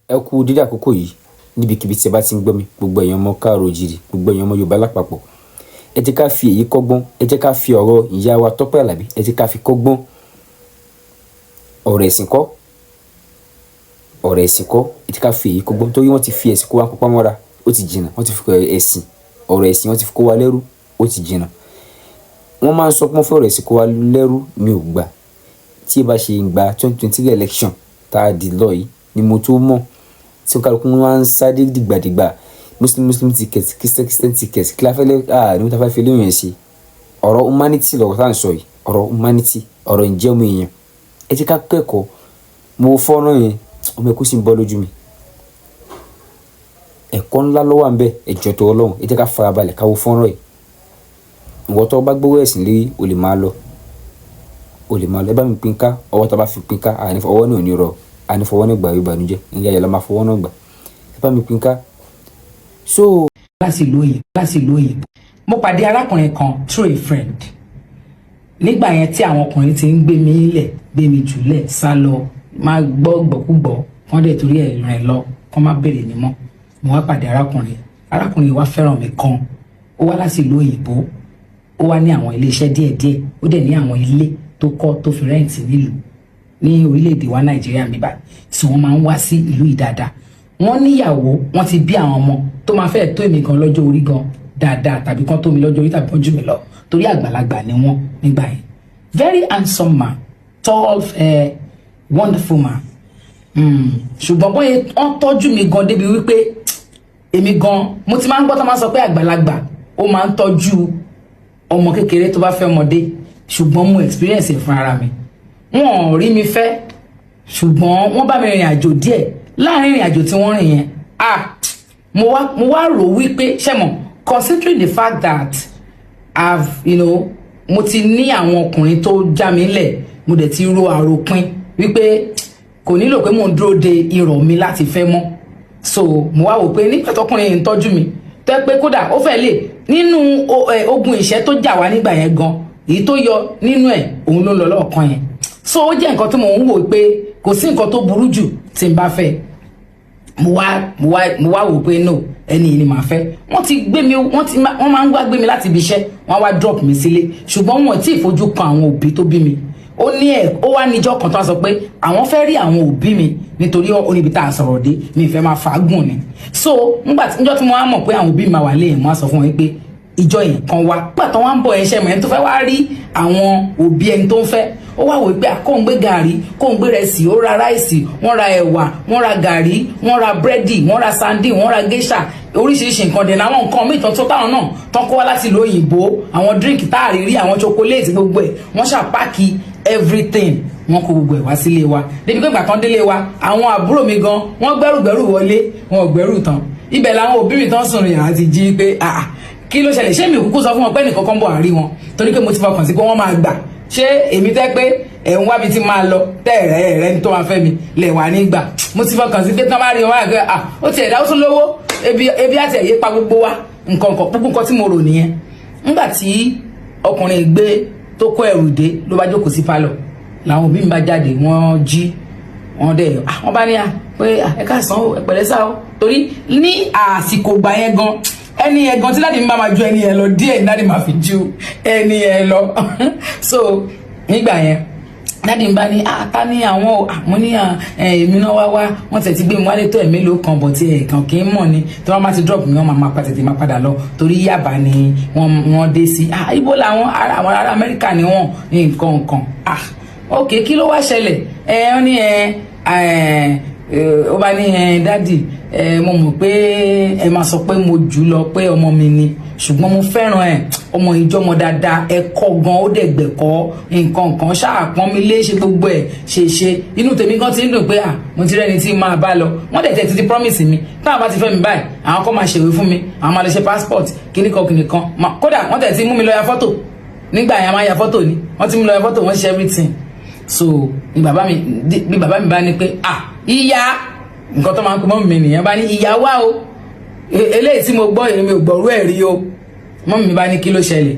Ẹ kú dédé àkókò yìí níbikíbi tí ẹ bá ti ń gbọ́ mi. Gbogbo ẹ̀yin ọmọ káàárọ̀ oòjíire, gbogbo ẹ̀yin ọmọ Yorùbá lápapọ̀, ẹ jẹ́ ká fi èyí kọ́gbọ́n. Ẹ jẹ́ ká fi ọ̀rọ̀ ìyá wa Tọ́pẹ́ Àlàbí, ẹ jẹ́ ká fi kọ́gbọ́n. Ọ̀rọ̀ ẹ̀sìn kọ́, ọ̀rọ̀ ẹ̀sìn kọ́. Ẹ jẹ́ ká fi èyí kọ́gbọ́n torí wọ́n ti fi ẹ̀sìn kó wa pamọ́ mọ́ra, ó ti jìnnà. Wọ́n ti fi ẹ̀sìn, ọ̀rọ̀ ẹ̀sìn, wọ́n ti fi kó wa lẹ́rú, ó ti jìnnà. Wọ́n máa ń sọ pé wọ́n fẹ́ ọ̀rọ̀ ẹ̀sìn kó wa lẹ́rú, mi ò gbà. Tí ẹ bá ṣe ìgbà 2023 election tá a di lọ yìí ni mo tó mọ̀ tí kálukú wọn ń sáré dìgbàdìgbà, Muslim Muslim ticket, Christian Christian ticket. Kí la fẹ́ lé? Ah, ní wọ́n ta fẹ́ fi léyìn ẹ̀ ṣe. Ọ̀rọ̀ humanity lọ̀rọ̀ tá à ń sọ yìí, ọ̀rọ̀ humanity, ọ̀rọ̀ ìjẹ́ ọmọ èèyàn. Ẹ jẹ́ ká kẹ́kọ̀ọ́. Mo fọ́nrán yẹn, ọmọ ẹ̀kú sì ń bọ́ lójú mi. Ẹ̀kọ́ ńlá ló wà ń bẹ̀. Ẹ jọ̀ọ́ tó Ọlọ́run, ẹ jẹ́ ká farabalẹ̀ ká wo fọ́nrán yìí. Ìwọ tó bá gbówó ẹ̀sìn lérí, o lè máa lọ, o lè máa lọ. Ẹ bá mi pín ká. Ọwọ́ tó bá fi pín ká, àní ọwọ́ náà ò ní rọ, àní fọwọ́ náà gbà ìbànújẹ́ ìyá yẹn la máa fọwọ́ náà gbà. Ẹ bá mi pín ká. So láti ìlú òyìnbó, láti ìlú òyìnbó, mo pàdé arákùnrin kan through a friend. Nígbà yẹn tí àwọn ọkùnrin ti ń gbé mi lẹ̀, gbé mi jùlẹ̀, sá lọ, máa gbọ́ gbọ́kúgbọ́, wọ́n dẹ̀ torí ẹ̀ rìn lọ, kọ́ má béèrè mi mọ́. Mo wá pàdé arákùnrin. Arákùnrin wa fẹ́ràn mi kan. Ó wá láti ìlú òyìnbó, ó wá ní àwọn iléeṣẹ́ díẹ̀díẹ̀, ó dẹ̀ ní àwọn ilé tó kọ́, tó fi rent nílùú, ní orílẹ̀-èdè wa Nàìjíríà mi báyìí, tí wọ́n máa ń wá sí ìlú yìí dáadáa. Wọ́n níyàwó, wọ́n ti bí àwọn ọmọ tó máa fẹ́ tó èmi gan lọ́jọ́ orí gan dáadáa, tàbí kán tó mi lọ́jọ́ orí, tàbí kán jù mí lọ, torí àgbàlagbà ni wọ́n nígbà yẹn. Very handsome man, tall, fair, wonderful man. Ṣùgbọ́n bóyá wọ́n tọ́jú mi gan débi wípé èmi gan mo ti máa ń gbọ́ tó máa ń sọ pé àgbàlagbà ó máa ń tọ́jú ọmọ kékeré tó bá fẹ́ ọmọdé, ṣùgbọ́n mo experience ẹ̀ fún ara mi. Wọn ò rí mi fẹ́, ṣùgbọ́n wọ́n bá mi rìnrìn àjò díẹ̀. Láàrin ìrìn àjò tí wọ́n rìn yẹn, ah, mo wá rò wípé, ṣé mọ̀, considering the fact that I've you know mo ti ní àwọn ọkùnrin tó já mi lẹ̀, mo dẹ̀ ti ro àròpin wípé kò nílò pé mò ń dúró de ìrọ̀ mi láti fẹ́ mọ́. So mo wá wò pé nígbà tọkùnrin yìí ń tọ́jú mi, tó yẹ pé kódà ó fẹ́ lè nínú ogun ìṣẹ́ tó jà wá nígbà yẹn gan, èyí tó yọ nínú ẹ̀, òun ló ń lọ lọ́ọ̀kan yẹn. So ó jẹ́ nǹkan tí mò ń wò pé kò sí nǹkan tó burú jù tí n bá fẹ́. Mo wá wò pé no, ẹni yìí ni màá fẹ́. Wọ́n ti gbé mi, wọ́n máa ń wá gbé mi láti ibi iṣẹ́, wọ́n wá drop mi sílé, ṣùgbọ́n wọn tí ì fojú kan àwọn òbí tó bí mi. Ó ní ẹ ó wá níjọ́ kan tó wá sọ pé àwọn fẹ́ rí àwọn òbí mi, nítorí ó níbi tá a sọ̀rọ̀ dé, mi fẹ́ máa fàágùn ni. So nígbà tí níjọ́ tí mo wá mọ̀ pé àwọn òbí mi máa wà léyìn, mo wá sọ fún wọn pé ìjọ yẹn kan wá. Nígbà tó wá ń bọ̀, ẹṣẹ́ mọ̀, ẹni tó fẹ́ wá rí àwọn òbí ẹni tó ń fẹ́, ó wá wò pé kóun gbé gàrí, kóun gbé rẹsì. Ó ra rice, wọ́n ra ẹ̀wà, wọ́n ra gàrí, wọ́n ra búrẹ́dì, wọ́n ra sardine, wọ́n ra geisha, oríṣiríṣi nǹkan dẹ̀ náà, àwọn nǹkan míì tán tó táwọn náà tán kó wá láti ìlú òyìnbó, àwọn drink táàrí rí, àwọn chocolate, gbogbo ẹ̀ wọ́n ṣà pack everything. Wọ́n kó gbogbo ẹ̀ wá sílé wa, débi pé ìgbà tán délé wa, àwọn àbúrò mi gan, wọ́n gbẹ́rù gbẹ́rù wọlé, wọn ò gbẹ́rù tán. Ibẹ̀ làwọn òbí mi tán sùn rìn àti jí pé, ah, kí ló ṣẹlẹ̀? Ṣé mi ò kúkú sọ fún wọn pé ẹnìkan kan bọ̀ àrí wọn, torí pé mo ti fọkàn sí pé wọ́n máa gbà. Ṣé èmi tẹ́ pé ẹ̀ ń wá mi ti máa lọ tẹ́ ẹ̀rẹ́ ẹ̀rẹ́ ní tó máa fẹ́ mi lẹ̀ wá nígbà? Mo ti fọkàn sí pé tán bá rí wọn wáyà pé, ah, ó ti ẹ̀dá, ó tún lówó, ebi ebi àti ẹ̀yẹ pa gbogbo wa. Nǹkan kan, gbogbo nǹkan tí mo rò nìyẹn. Nígbà tí ọkùnrin gbé tó kó ẹrù dé, ló bá jókòó sí pálọ̀, làwọn òbí mi bá jáde. Wọ́n jí, wọ́n dẹ̀ wọ́n bá ní à pé ẹ káàsán o, ẹ pẹ̀lẹ́ sá o, torí ní àsìkò gbà yẹn gan, ẹni yẹn gan tí daddy mi máa ma ju ẹni yẹn lọ díẹ̀ ní daddy máa fi ju ẹni yẹn lọ. So nígbà yẹn, daddy mi bá ní, ah, ta ní àwọn o? Mo ní èmi náà wá wá. Wọ́n tẹ̀ ti gbé mi wálé tó ẹ̀ mélòó kan bọ̀ tí ẹ̀ kàn kí n mọ̀ ni tí wọ́n bá ti drop mi, wọ́n máa pa tètè máa padà lọ, torí Yaba ni wọ́n dé sí. Ah, ibo làwọn? Àwọn ará Amẹ́ríkà ni wọ́n ní nǹkan nǹkan. Ah, ok, kí ló wá ṣẹlẹ̀? Ẹ wọ́n ní ẹ ẹ ó bá ní, ẹ daddy, ẹ mo mọ̀ pé ẹ máa sọ pé mo jù lọ, pé ọmọ mi ni, ṣùgbọ́n mo fẹ́ràn ẹ, ọmọ ìjọmọ dáadáa, ẹ kọ́ gan, ó dẹ̀ gbẹ̀kọ́, nǹkan nǹkan ṣáà pọ́n mi lé, ṣe gbogbo ẹ̀ ṣe ṣe. Inú tèmi gan ti ń dùn pé à mo ti rẹ́ni tí máa bá lọ. Wọ́n dẹ̀ tẹ̀ ti promise mi, táwọn bá ti fẹ́ mi báyìí, àwọn kan máa ṣèwé fún mi, àwọn máa lọ ṣe passport, kíníkan kíníkan. Kódà wọ́n tẹ̀ ti mú mi lọ ya fọ́tò. Nígbà yẹn, a máa ya fọ́tò ni. Wọ́n ti mú mi lọ ya fọ́tò, wọ́n ṣe everything. So ni bàbá mi bá ní pé, ah, ìyá, nǹkan tó máa ń pè mọ́ mi nìyẹn, bá ní ìyá wá o, eléyìí tí mo gbọ́, èmi ò gbọ́rú ẹ̀ rí o. Mummy mi bá ní, kí ló ṣẹlẹ̀?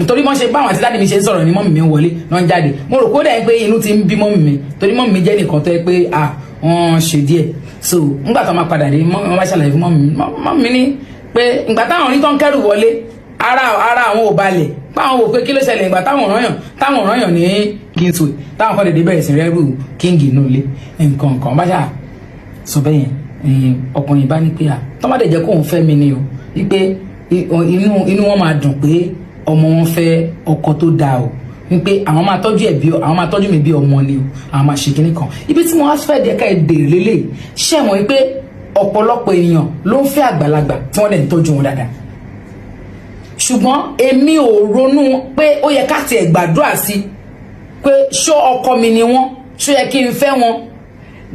Torí mọ́ ṣe báwọn àti daddy mi ṣe ń sọ̀rọ̀ ni mummy mi ń wọlé náà ń jáde. Mo rò kódà pé inú ti ń bí mummy mi, torí mummy mi jẹ́ nìkan tó yẹ pé ah, Wọ́n ṣe díẹ̀. So ńgbà tó máa padà dé, wọ́n bá ṣàlàyé fún mummy mi. Mummy ní pé ìgbà táwọn rí tó ń kẹ́rù wọlé, ara àwọn ò balẹ̀, báwọn wò pé kí ló ṣẹlẹ̀. Ìgbà táwọn rányàn ní Kingsway, táwọn kọ́ dédé bẹ̀rẹ̀ sí rẹ́rù king inú ilé, nǹkan nǹkan bá ṣáà sọ bẹ́ẹ̀ yẹn. Ọkùnrin bá ní pé à tọ́mọdé jẹ́ kóun fẹ́ mi ni o, wípé inú wọn máa dùn pé ọmọ wọn fẹ́ ọkọ tó dáa o, wípé àwọn máa tọ́jú ẹ̀ bí àwọn máa tọ́jú mi bí ọmọ ni o, àwọn máa ṣe kinní kan. Ibi tí mo wá fẹ́ jẹ́ ká ẹ dèrè lélẹ̀ ṣé mọ̀ wípé ọ̀pọ̀lọpọ̀ èèyàn ló ń fẹ́ àgbàlagbà tí wọ́n dẹ̀ ń tọ́jú wọn dáadáa, ṣùgbọ́n èmi ò ronú pé ó yẹ ká tiẹ̀ gbàdúrà sí pé ṣó ọkọ mi ni wọ́n, ṣó yẹ kí n fẹ́ wọn.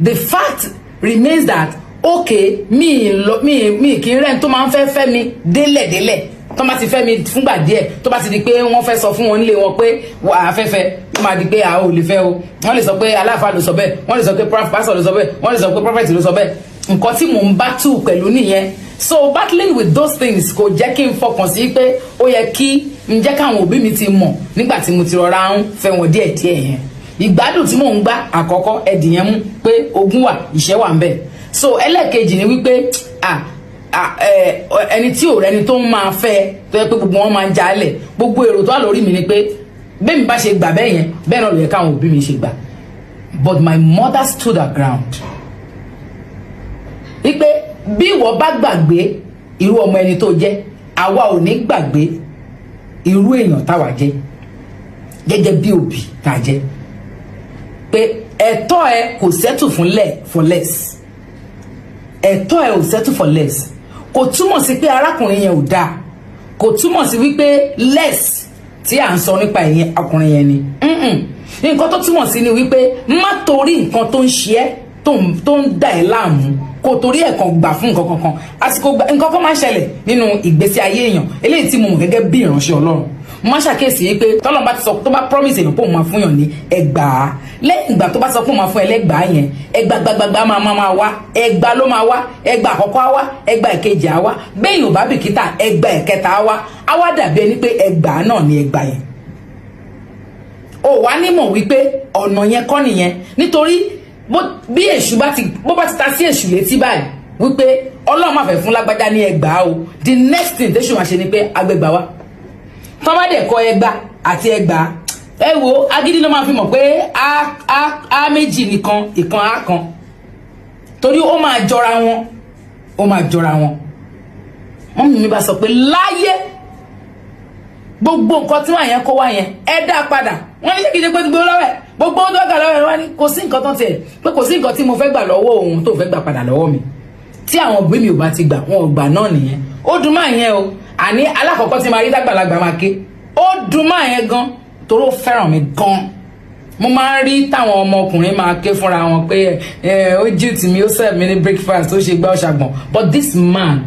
The fact remains that, okay, mi lọ mi kì í rẹ́ni tó máa ń fẹ́ fẹ́ mi délẹ̀délẹ̀. Tó bá ti fẹ́ mi fúngbà díẹ̀, tó bá ti di pé wọ́n fẹ́ sọ fún wọn nílé wọn pé wà á fẹ́fẹ́, ó máa di pé a ò lè fẹ́ o. Wọ́n lè sọ pé aláfa ló sọ bẹ́ẹ̀, wọ́n lè sọ pé pásọ̀ ló sọ bẹ́ẹ̀, wọ́n lè sọ pé prophet ló sọ bẹ́ẹ̀. Nǹkan tí mò ń battle pẹ̀lú nìyẹn. So battling with those things kò jẹ́ kí n fọkàn sí pé ó yẹ kí n jẹ́ káwọn òbí mi ti mọ̀ nígbà tí mo ti rọra ń fẹ́ wọn díẹ̀díẹ̀ yẹn. Ìgbádùn tí mò ń gbá àkọ́kọ́ ẹ̀dìyẹn mú pé ogun wà, ìṣẹ́ wà ń bẹ̀. So ẹlẹ́ẹ̀kejì ni wípé ẹni tí ò rẹni tó ń máa fẹ́, tó yẹ pé gbogbo wọn máa ń jalè, gbogbo èrò tó wà lórí mi ni pé bẹ́ẹ̀ mi bá ṣe gbà bẹ́ẹ̀ yẹn, bẹ́ẹ̀ náà ló yẹ káwọn òbí mi ṣe gbà. But my mother stood her ground wípé bí ìwọ bá gbàgbé irú ọmọ ẹni tó jẹ́, àwa ò ní gbàgbé irú èèyàn táwa jẹ́ gẹ́gẹ́ bí òbí tá a jẹ́, pé ẹ̀tọ́ ẹ kò settle fún lẹ̀ for less, ẹ̀tọ́ ẹ ò settle for less. Kò túmọ̀ sí pé arákùnrin yẹn ò dáa, kò túmọ̀ sí wípé less tí à ń sọ nípa ìyẹn ọkùnrin yẹn ni. Nǹkan tó túmọ̀ sí ni wípé má torí nǹkan tó ń ṣe ẹ́, tó ń dà ẹ́ láàmú, kò torí ẹ̀ kan gbà fún nǹkan kankan. Àsìkò nǹkan kan máa ń ṣẹlẹ̀ nínú ìgbésí ayé èèyàn, eléyìí tí mo mọ̀ gẹ́gẹ́ bí ìránṣẹ́ Ọlọ́run, mo máa ṣàkíyèsí pé tọ́lọ́run bá ti sọ, tó bá promise èèyàn pé òun máa fún yàn ní 2000, lẹ́yìn ìgbà tó bá sọ pé òun máa fún ẹlẹ́gbàá yẹn, ẹgbàá gbàgbàgbà máa wá, ẹgbàá ló máa wá. Ẹgbàá àkọ́kọ́ á wá, ẹgbàá ìkejì á wá, bẹ́ẹ̀ yóò bá bìkítà, ẹgbàá ẹ̀kẹta á wá, á wá dàbí ẹni pé 2000 náà ni 2000 yẹn. Ó wá nímọ̀ wípé ọ̀nà yẹn kọ́ nìyẹn, nítorí bí èṣù bá ti bó bá ti ta sí èṣù létí báyìí wípé Ọlọ́run máa fẹ́ fún lágbájá ní 2000 o, the next thing tẹ́ṣù máa ṣe ni pé agbègbà wa tọ́ bá dẹ̀ kọ 2000 àti 2000, ẹ wo, agídí ló máa fi mọ̀ pé a a a méjì nìkan, ìkan a kan, torí ó máa jọra wọn, ó máa jọra wọn. Mummy mi bá sọ pé láyé, gbogbo nǹkan tí wọ́n yẹn kó wá yẹn, ẹ dá padà. Wọ́n ní ṣé kìí ṣe pé gbogbo lọ́wọ́ ẹ̀, gbogbo tó gbà lọ́wọ́ ẹ̀? Wọ́n ní kò sí nǹkan tó tiẹ̀ pé kò sí nǹkan tí mo fẹ́ gbà lọ́wọ́ òun tó fẹ́ gbà padà lọ́wọ́ mi. Tí àwọn òbí mi ò bá ti gbà, wọn ò gbà náà nìyẹn. Ó dùn máa yẹn o. Àní alákọ̀ọ́kọ́ tí máa rí dàgbàlagbà máa ké, ó dùn máa yẹn gan, torí ó fẹ́ràn mi gan. Mo máa ń rí táwọn ọmọkùnrin máa ké fúnra wọn pé ẹ ó jí tì mí, ó serve mi ní breakfast, ó ṣe gbá, ó ṣàgbọ̀n, but this man,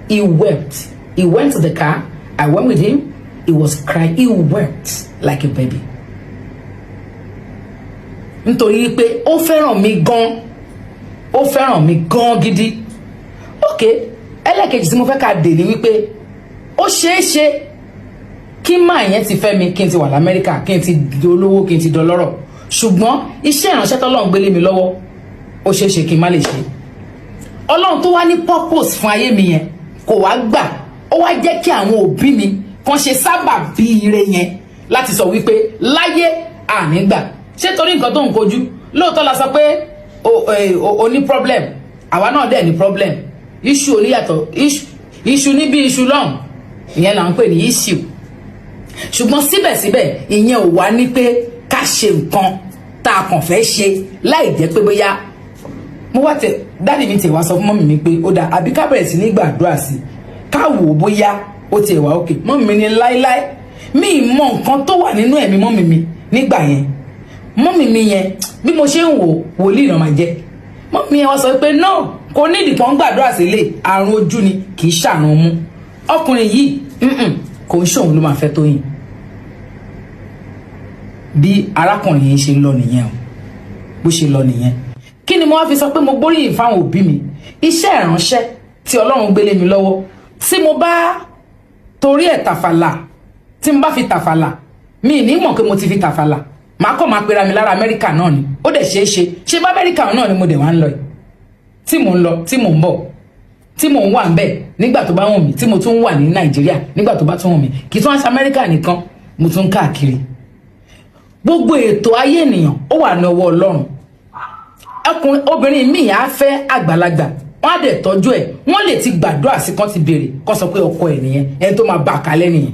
he wept. He went to the car, I went with him, he was crying, he wept like a baby, nítorí pé ó fẹ́ràn mi gan, ó fẹ́ràn mi gan gidi. Ok, ẹlẹ́kejì tí mo fẹ́ ká dè ní wípé ó ṣeé ṣe kí máa yẹn ti fẹ́ mi kí n ti wà l'Amẹ́ríkà, kí n ti dolówó, kí n ti dọlọ́rọ̀, ṣùgbọ́n iṣẹ́ ìránṣẹ́ tọ́lọ́run gbélé mi lọ́wọ́, ó ṣeé ṣe kí n má lè ṣe. Ọlọ́run tó wá ní purpose fún ayé mi yẹn kò wá gbà, ó wá jẹ́ kí àwọn òbí mi kan ṣe sábà bí ire yẹn láti sọ wípé láyé, àní gbà. Ṣé torí nǹkan tó ń kojú, lóòótọ́ la sọ pé o ní problem, àwa náà dẹ̀ ní problem. Iṣu oníyàtọ̀, iṣu níbi iṣu lọ́hùn, ìyẹn là ń pè ní issue. Ṣùgbọ́n síbẹ̀síbẹ̀, ìyẹn ò wá ní pé ká ṣe nǹkan tá a kàn fẹ́ ṣe láì jẹ́ pé bóyá mo wá tẹ. Daddy mi tẹ̀ wá sọ fún mummy mi pé ó dáa, àbí ká bẹ̀rẹ̀ sí ní gbàdúrà sí, ká wò ó bóyá ó tiẹ̀ wá òkè. Mummy mi ní láíláí. Mi ì mọ nǹkan tó wà nínú ẹ̀mí mummy mi nígbà yẹn. Mummy mi yẹn, bí mo ṣe ń wò, wòlíì náà máa jẹ́. Mummy yẹn wá sọ pé no, kò ní ìdìpọ̀ ń gbàdúrà sílé, àrùn ojú ni, kì í ṣàrùn mú. Ọkùnrin yìí, kò ń ṣòun ló máa fẹ́ Tóyìn. Bí arákùnrin yìí ṣe lọ nìyẹn o, bó ṣe lọ nìyẹn. Kí ni mo wá fi sọ pé mo gbóríyìn fáwọn òbí mi? Iṣẹ́ ìránṣẹ́ tí Ọlọ́run gbélé mi lọ́wọ́, tí mo bá torí ẹ̀ tàfàlà, tí mo bá fi tàfàlà, mi ní mọ̀ pé mo ti fi tàfàlà. Màá kọ́ máa pera mi lára Amẹ́ríkà náà ni. Ó dẹ̀ ṣeé ṣe. Ṣé bá Amẹ́ríkà náà ni mo dẹ̀ wá ń lọ yìí, tí mò ń lọ, tí mò ń bọ̀, tí mò ń wà ń bẹ̀ nígbà tó bá wù mí, tí mo tún wà ní Nàìjíríà nígbà tó bá tún wù mí? Kì í tún wá sí Amẹ́ríkà nìkan, mo tún káàkiri. Gbogbo ètò ayé ènìyàn, ó wà ní ọwọ́ Ọlọ́run. Ọkùnrin, obìnrin míì á fẹ́ àgbàlagbà, wọ́n á dẹ̀ tọ́jú ẹ̀. Wọ́n lè ti gbàdúrà sí, kán ti béèrè, kán sọ pé ọkọ ẹ̀ nìyẹn, ẹni tó máa bá a kalẹ̀ nìyẹn.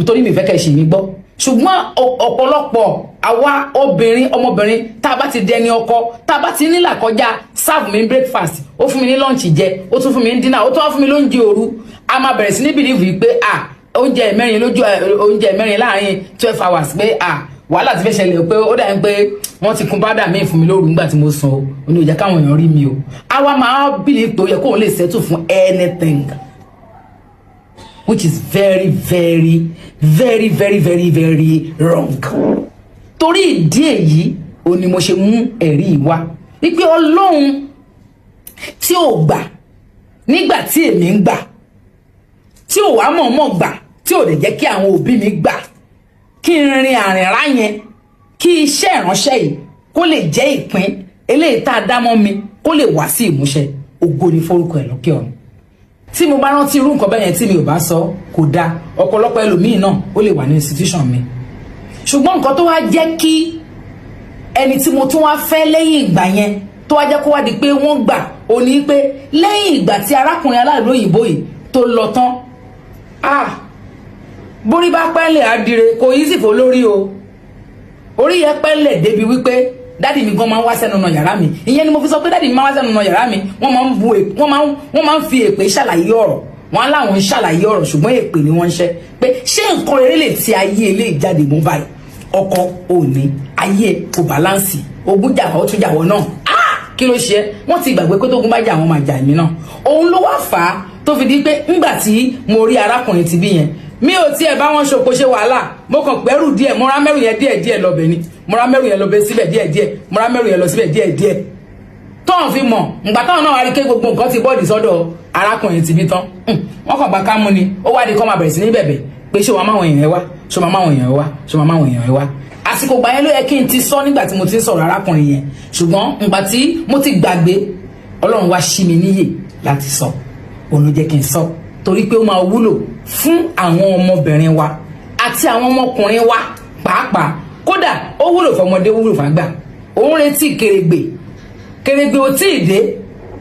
Torí mi fẹ́ kẹ́ ẹ ṣì mí gbọ́, ṣùgbọ́n ọ̀pọ̀lọpọ̀ àwa obìnrin, ọmọbìnrin, tá a bá ti dẹni ọkọ, tá a bá ti nílà kọjá serve mi breakfast, ó fún mi ní lunch jẹ, ó tún fún mi ní dinner, ó tún wá fún mi lóúnjẹ òru, a máa bẹ̀rẹ̀ sí ní believe yìí pé à oúnjẹ mẹ́rin lójú, oúnjẹ mẹ́rin láàrin 12 hours, pé à wàhálà ti fẹ́ ṣẹlẹ̀, pé ó dàbí pé wọ́n ti kun bádà míì fún mi lóru nígbà tí mo sùn o, ó ní ò jẹ́ káwọn èèyàn rí mi o. Àwa máa believe pé ó yẹ kóun lè settle fún anything, which is very, very, very, very, very, very wrong. Torí ìdí èyí ò ní mo ṣe mú ẹ̀rí yìí wá, wípé Ọlọ́run tí ò gbà nígbà tí èmi ń gbà, tí ò wá mọ̀ọ́mọ̀ gbà, tí ò lè jẹ́ kí àwọn òbí mi gbà kí n rin àrìnrá yẹn, kí iṣẹ́ ìránṣẹ́ yìí kó lè jẹ́ ìpín eléyìí tá a dá mọ́ mi, kó lè wá sí ìmúṣẹ, ògo ni forúkọ ẹ̀ lókè ọ̀run. Tí mo bá rántí irú nǹkan bẹ́ẹ̀ yẹn, tí mi ò bá sọ, kò dáa. Ọ̀pọ̀lọpọ̀ ẹlòmíì náà ó lè wà ní institution mi. Ṣùgbọ́n nǹkan tó wá jẹ́ kí ẹni tí mo tún wá fẹ́ lẹ́yìn ìgbà yẹn, tó wá jẹ́ kó wá di pé wọ́n gbà ó ní pé lẹ́yìn ìgbà tí arákùnrin aláàlú òyìnbó yìí tó lọ tán, ah, borí bá pẹ́lẹ̀ àdìrẹ, kò yí sì fò lórí o. Orí yẹn pẹ́lẹ̀ débi wípé daddy mi gan máa ń wá sẹ́nu ọ̀nà yàrá mi. Ìyẹn ni mo fi sọ pé daddy mi máa ń wá sẹ́nu ọ̀nà yàrá mi, wọ́n máa ń bu èpè, wọ́n máa ń fi èpè ṣàlàyé ọ̀rọ̀. Wọ́n á láwọn ń ṣàlàyé ọ̀rọ̀, ṣùgbọ́n èpè ni wọ́n ń ṣẹ́, pé ṣé nǹkan rere lè ti ayé eléyìí jáde mú báyìí? Ọkọ òní ayé kò balance, ogun jà, ó tún jà wọ́n náà. Ah, kí ló ṣe? Wọ́n ti gbàgbé pé tógun bá jà, wọ́n máa jà èmi náà. Òun ló wá fà á tó fi di pé ńgbà tí mo rí arákùnrin ti bí yẹn, mi ò tiẹ̀ bá wọn ṣòkò ṣe wàhálà. Mo kàn pẹ́rù díẹ̀, mo rá mẹ́rù yẹn díẹ̀ díẹ̀ lọ́bẹ̀ ni. Mo rá mẹ́rù yẹn lọ́bẹ̀ síbẹ̀ díẹ̀ díẹ̀, mo rá mẹ́rù yẹn lọ síbẹ̀ díẹ̀ díẹ̀, tóun fi mọ̀. Ǹgbà táwọn náà wá rí ké gbogbo nǹkan ti bọ́ọ̀dì sọ́dọ̀ arákùnrin ti bí tán, wọ́n kàn bá ká mú ni. Ó wá di kọ́ máa bẹ̀rẹ̀ sí ní bẹ̀bẹ̀ pé ṣé wàá máwọn èèyàn ẹ wá, ṣé wàá máwọn èèyàn ẹ wá, ṣé wàá máwọn èèyàn ẹ wá. Àsìkò gbà yẹn ló yẹ kí n ti sọ nígbà tí mo ti ń sọ̀rọ̀ arákùnrin yẹn, ṣùgbọ́n ǹgbà tí mo ti gbàgbé, Ọlọ́run wá ṣí mi níyè láti sọ. Òun ló jẹ́ kí n sọ, torí pé ó máa wúlò fún àwọn ọmọbìnrin wa àti àwọn ọmọkùnrin wa pàápàá. Kódà ó wúlò fọmọdé, ó wúlò fàgbà. Òun retí kèrègbè, kèrègbè ò tí ì dé,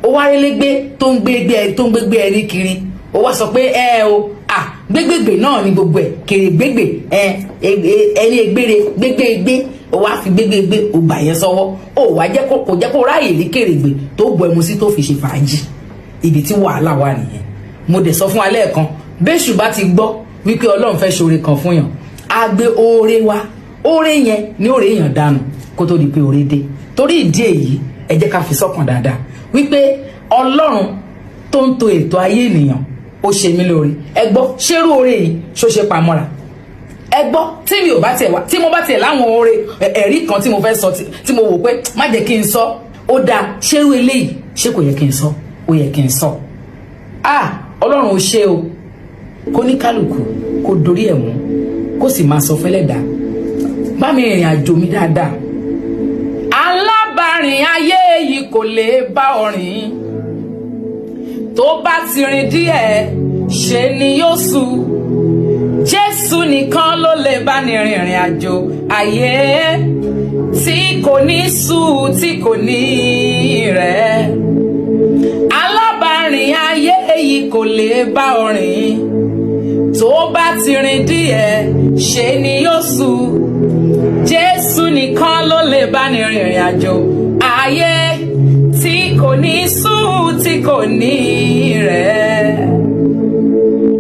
ó wá rélégbé tó ń gbégbé, tó ń gbégbé ẹrí kiri. Ó wá sọ pé ẹ o à gbégbégbè náà ni gbogbo ẹ, kèrègbégbè ẹ, ẹni egbére gbégbégbé. Ó wá fi gbégbégbé, ó gbà yẹn sọ́wọ́, ó wá jẹ́ kó kò jẹ́ kó ráàyè rí kèrègbè tó bọ ẹmu sí tó fi ṣe fàájì. Ibi tí wàhálà wà nìyẹn. Mo dẹ̀ sọ fún alẹ́ kan, bẹ́ṣù bá ti gbọ́ wípé Ọlọ́run fẹ́ ṣoore kan fún yàn, á gbé oore wá. Oore yẹn ní oore yàn dànù kó tó di pé oore dé. Torí ìdí èyí, ẹ jẹ́ ká fi sọ́kàn dáadáa wípé Ọlọ́run tó ń to ètò ayé ènìyàn, ó ṣe mí lóore. Ẹ gbọ́, ṣérú oore yìí ṣó ṣe pamọ́ra? Ẹ gbọ́, tí mi ò bá tiẹ̀ wá, tí mo bá tiẹ̀ láwọn oore ẹ̀rí kan tí mo fẹ́ sọ, tí mo wò pé má jẹ́ kí n sọ, ó dáa. Ṣérú eléyìí, ṣé kò yẹ kí n sọ? Ó yẹ kí n sọ. Ah, Ọlọ́run ò ṣe o. Kó ní kálukú kó dorí ẹ̀ mú, kó sì máa sọ fẹ́lẹ́dàá, bá mi rìnrìn àjò mi dáadáa. Alábàárìn ayé yìí kò lè bá ọ rìn. Tó bá ti rìn díẹ̀, ṣe ni yóò sú. Jésù nìkan ló lè bá ní rìnrìn àjò ayé tí kò ní sú, tí kò ní rẹ̀. Alábàárìn ayé yìí kò lè bá ọ rìn. Tó bá ti rìn díẹ̀, ṣe ni yóò sú. Jésù nìkan ló lè bá ní rìnrìn àjò ayé tí kò ní sú, tí kò ní rẹ̀.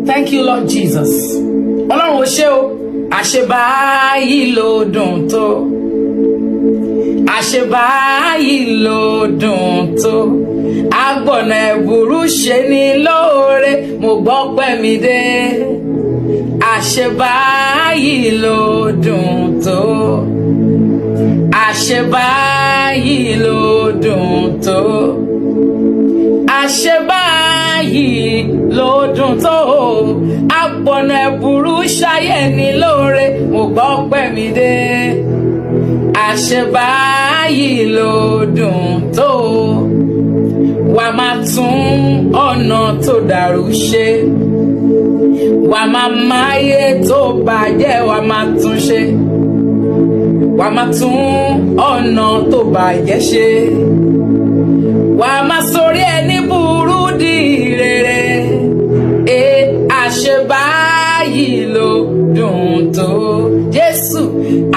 Thank you, Lord Jesus. Ọlọ́run ò ṣe o. Àṣebáyìí ló dùn tó, àṣebáyìí ló dùn tó, agbọ̀nà ẹ̀bùrú ṣe ni lóore. Mo gbọ́ pẹ́ mi dé. Àṣebáyìí ló dùn tó, àṣebáyìí ló dùn tó, àṣebáyìí ló dùn tó, agbọ̀nà ẹ̀bùrú ṣayé ni lóore. Mo Mo gbọ́pẹ́ mi dé. Àṣebáyìí ló dùn tó, wà máa tún ọ̀nà tó dàrú ṣe, wà máa máyé tó bàjẹ́, wà máa tún ṣe, wà máa tún ọ̀nà tó bàjẹ́ ṣe, wà máa sórí ẹni burú di rere. E àṣebáyìí ló dùn tó, Jésù,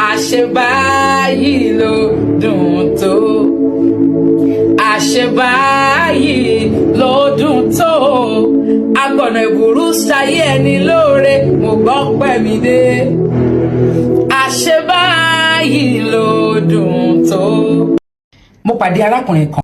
àṣebáyìí ló dùn tó, àṣebáyìí ló dùn tó. Agbọ̀nà ìbùrú ṣayé ẹni lóore, mo gbọ́pẹ́ mi dé. Àṣebáyìí ló dùn tó. Mo pàdé arákùnrin kan.